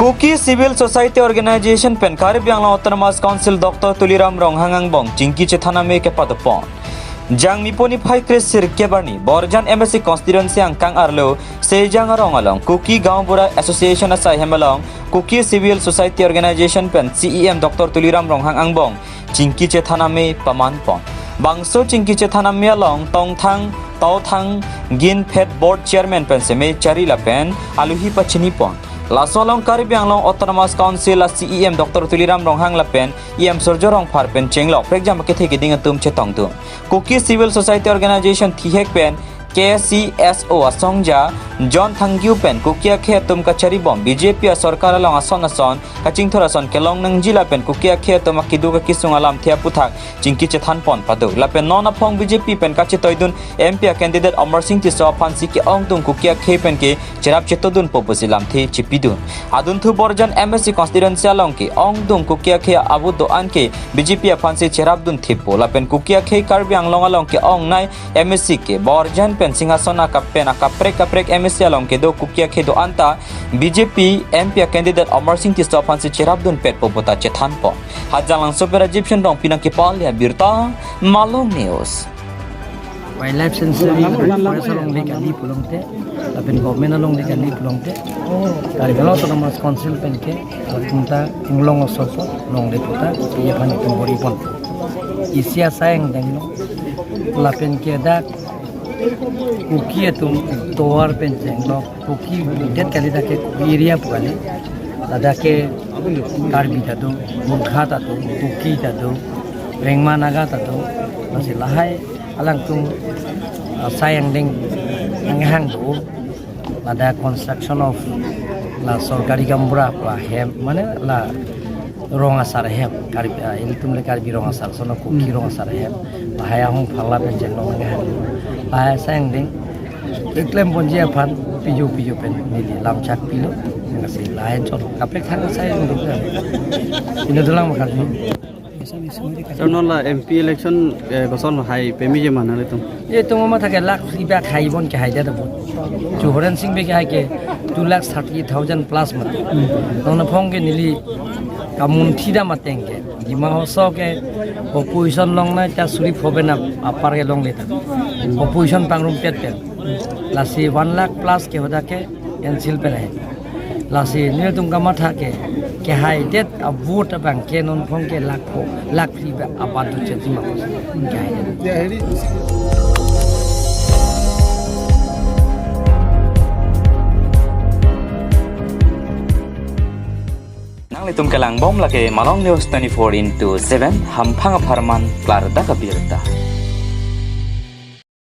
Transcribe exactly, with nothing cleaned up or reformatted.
Kuki Civil Society Organization pen Karbi Anglong Autonomous Council Doctor Tuliram Ronghang angbong chingki chethan amei kepadopon. Jangmi poni phai kre sirkep arni Borjan M A C constituency angkang arlo Sejang arong along Kuki Gaonbura Association asai hem along Kuki Civil Society Organization pen C E M Doctor Tuliram Ronghang angbong chingki chethan amei pamanpon. Bangso chingki chethan amei along tongthang, tauthang, ginphet board chairman pen seme chari lapen aluhi pachinipon. Laso along Karbi Anglong Autonomous Council a C E M Doctor Tuliram Ronghang lapen E M Surjo Rongphar pen chenglok prekjam akethe keding atum chetongdun. Kuki Civil Society Organization thihek pen K C S O asongja John Thangkiu pen Kuki akhei atum kacharibom B J P asorkar along ason ason kachingthur ason kelong nangji lapen Kuki akhei atum akeduk akesung alamthe aputhak chingki chethanpon pado. Lapen non aphong B J P pen kachetoidun M P a candidate Amarsing Tisso aphansi ke-ongdung Kuki akhei pen ke cherap chetodunpo pusi lamthe chepidun. Adunthu Borjan M A C constituency along ke-ongdung Kuki akhei a-vote do-an ke B J P aphansi cherapdun thepo. Lapen Kuki akhei Karbi Anglong along ke-ongnei M A C ke Borjan pen Singhason akapen akaprek kaprek M A C along kedo Kuki akhei do-an ta B J P M P a candidate Amarsing Tisso aphansi cherapdunpetpo puta chethanpo. Hajalangso pen Rajiv Shen Rongpi nangkepale abirta, Malong News. Wildlife Sanctuary, Forest along le kali pulote, lapen government along le kali pulote, Karbi Anglong Autonomous Council pen ke, latum ta Kunglong Oso Oso along le puta, ye aphan itum bor-ipon. Isi asai angdenglo, lapen ke dak Kuki atum tovar pen chenglok, Kuki det kali dak ke Kuki area pu kali. Ladak ke Karbi ta do, Gorkha ta do, Kuki ta do, Rengma Naga ta do. Lasi lahai alangtum, ah, asai angdeng nanghang do. Ladak construction of la sorkari gaonbura pu ahem, mane la rong asar ahem, Karbi, ah, ilitum le Karbi rong asar, sono Kuki rong asar ahem. Lahai ahung phala pen chenglok nanghang. Lahai asai angdeng keklemponji aphan piju piju pen neli lamchak pilo. Nangsi lain chot kaprek thang asai angdeng. Ino dolang makan. Sir, non la M P election, eh, koson hai pemiji ma nanglitum? Itum matha ke lakh phli bak haibon ke haida da vote. Chu Horen Sing Bey ke hai ke two lakh thirty thousand plus mat. Non aphong ke neli kamunthi dam ateng ke Dima Hasao ke opposition longnei ta suri pho pen ap-, apar ke longle ta. Opposition pangrumpet pen. Lasi one lakh plus ke hadak ke N C L pen hai. Lasi nelitum kamatha ke, kehaidet a-vote abang ke non aphong ke lakh pho, lakh phli bak aban tu chenti ma. Kehaidet. Nanglitum kelangbom lake Malong News twenty-four into seven, hamphang apharman klardak abirta.